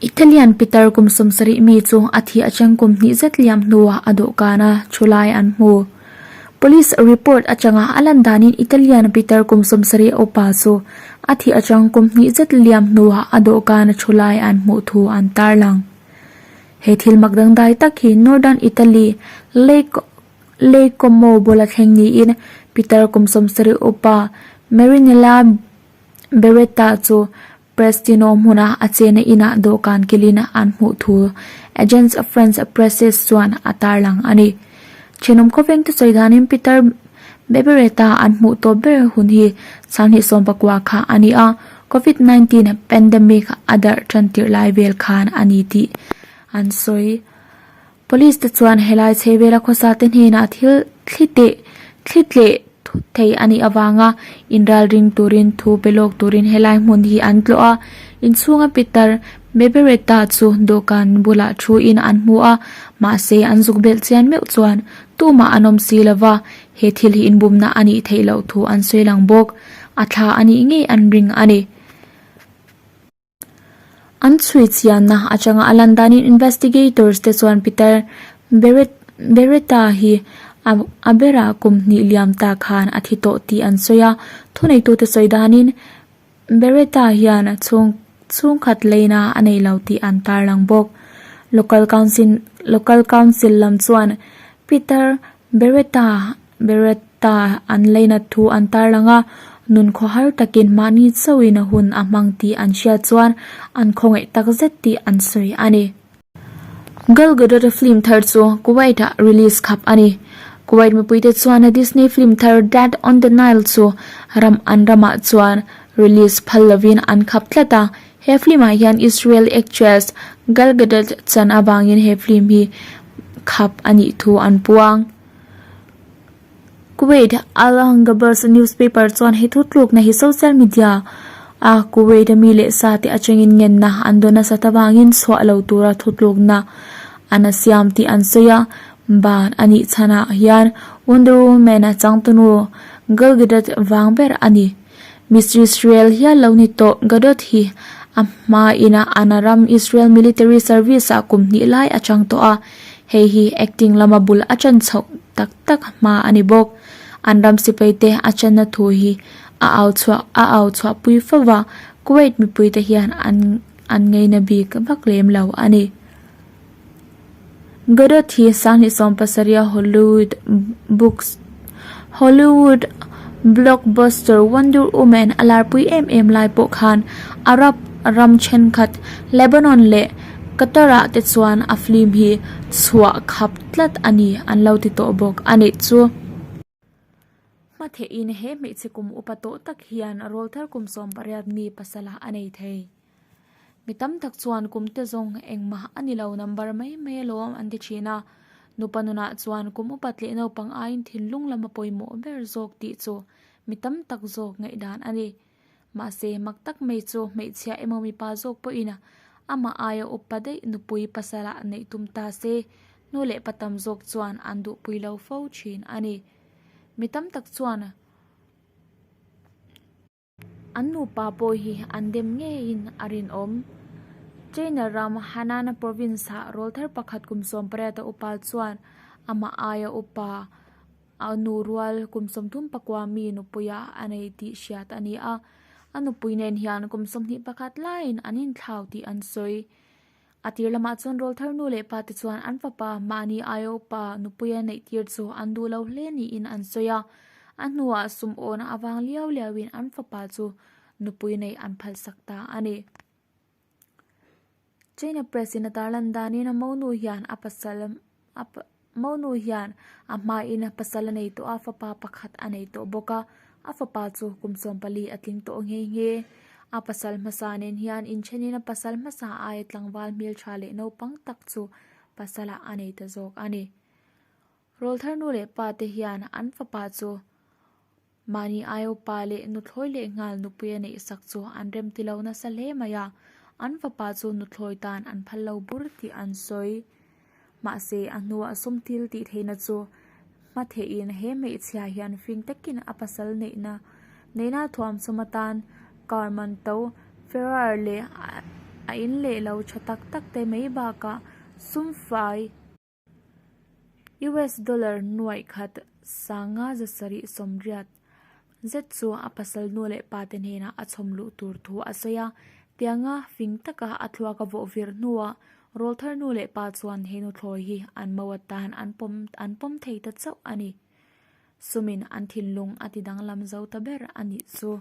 Italian pitar kum 70 mi chu a thi atang kum hnih zet liam hnuah a dawhkana thu lai an hmu. Police report atanga a lan danin Italian pitar kum 70 upa chu a thi atang kum hnih zet liam hnuah a dawhkana thu lai an hmuh thu an tarlang. He thil mak dangdai tak hi Northern Italy Lake Lake Como bula thleng niin pitar kum 70 upa Marinella Beretta chu Prestino hmuna a chena inah dawhkan kilin an hmuh thu Agence France Presse chuan a tarlang a ni. Thenawm khawveng te sawi danin Peter Beberetta an hmuh tawp ber hun hi sanghnih sawmpakua kha a ni a, Covid 19 pandemic a darh tan tirh lai vel khan a ni tih an sawi. Police te chuan helai chhehvela khawsa te hnenah thil thli teh thli tleh thut thei a nih avanga inralring turin thu pe lawk turin helai hmun hi an tlawh a, inchhunga pitar Beberetta chu dawhkan bulah thu in an hmu a, mahse an zuk belh chian meuh chuan tumah an awm si lova, he thil hi inbumna a nih theih loh thu an sawi lang bawk. A thla a nih ngei an ring a ni. An chhui chianna atanga a lan danin investigators te chuan Peter Beretta hi a berah kum hnih liam ta khan a thi tawh tih an sawi a. Thuneitute sawi danin Beretta hian chhungkhat leina a nei lo tih an tarlang bawk. Local council local council lam chuan Peter Beretta Beretta an leina thu an tarlang a, nun khawhar takin mahni chauhin a hun a hmang tih an hriat chuan an khawngaih takzet tih an sawi a ni. Gal Gadot a film thar chu Kuwait ah release khap a ni. Kuwait mipuite chuan a Disney film thar Dead on the Nile chu ram an ramah chuan release phal lovin an khap tlat a, he film ah hian Israel actress Gal Gadot chan avangin he film hi khap a nih thu an puang. Kuwait Al-Gabas newspaper chuan he thutlukna hi social media a Kuwait a mi leh sa te atangin ngenna an dawn nasat avangin chhuah lo tura thutlukna an a siam tih an sawi a. Ban a nih chhanah hian Wonder Woman a changtunu Gal Gadot vang ber a ni. Miss Israel hial lo ni tawh Gadot hi a hmain a an ram Israel military service ah kum hnih lai a chang tawh a, hei hi acting lama bul a chan chhoh tak tak hma a ni bawk. An ram sipai te a channa thu hi a au chhuah a au chhuah pui fo va, Kuwait mipui te hian an an ngeina bik vak lem lo a ni. Gadot hi sanghnih 70 Hollywood books Hollywood blockbuster Wonder Woman a larpui em em lai pawh khan Arab ram thenkhat Lebanon leh Qatar ah te chuan a film hi chhuah khap tlat a ni an lo ti tawh bawk a nih chu. Hmathehin he hmeichhe kum upa tawh tak hian rawlthar kum 18 mi pasala a nei thei. Mi tam tak chuan kum te zawng engmah a ni lo number mai mai alawm an ti thin a, nupa nunah chuan kum upat leh naupang aiin thinlung lama pawimawh ber zawk tih chu mi tam tak zawk ngaihdan a ni. Mahse mak tak mai chu hmeichhia emaw mipa zawk pawhin amah aia upa daih nupui pasal ah neih tum ta se nu leh pa tam zawk chuan an duhpui lo fo thin a ni. Mi tam tak chuan. An nupa pawh hi an dem ngeiin a rinawm. China ram Henan province-ah rawlthar pakhat kum 18 a upa chuan amah aia upa a nu rual kum 34 mi nupuia a nei tih hriat a ni a. A nupui nen hian kum 21 laiin an inthlau tih an sawi. A tir lamah chuan rawlthar nu leh pa te chuan an fapa mahni aia upa nupuia neih tir chu an duh lo hle niin an sawi a. A hnuah sum awna avang liau liauin an fapa chu nupui neih an phalsak ta a ni. China Press in a tarlan danin a monu hian a pasal a monu hian a hmain pasal a nei tawh a, fapa pakhat a nei tawh bawk a, a fapa chu kum 14 a tling tawh nghe nghe. A pasal hmasa nen hian inthenin a pasal hmasa aia tlangval hmeltha leh naupang tak chu pasalah a nei ta zawk a ni. Rawlthar nu leh pa te hian an fapa chu mahni aia upa leh nuthlawi leh nghal nupui a neih sak chu an rem ti lo nasa hle mai a, an fapa chu nuthlawi tan an phal lo bur tih an sawi. Mahse a hnuah sum thil tih theihna chu hma theihin he hmeichhia hian fing takin a pasal neihna neihna thuam sum atan car man to Ferrar leh A in leh lo tha tak tak te mai bakah sum fai US dollar nuaih khat sanga zasarih sawmriat zet chu a pasal nu leh pa te hnenah a chhawm luh tur thu a sawi a. Tianga fing taka a thluak a vawh vir hnuah rawlthar nu leh pa chuan he nuthlawi hi an mo atan an pawm an pawm thei ta chauh a ni. Sumin an thinlung a ti danglam zo ta ber a nih chu.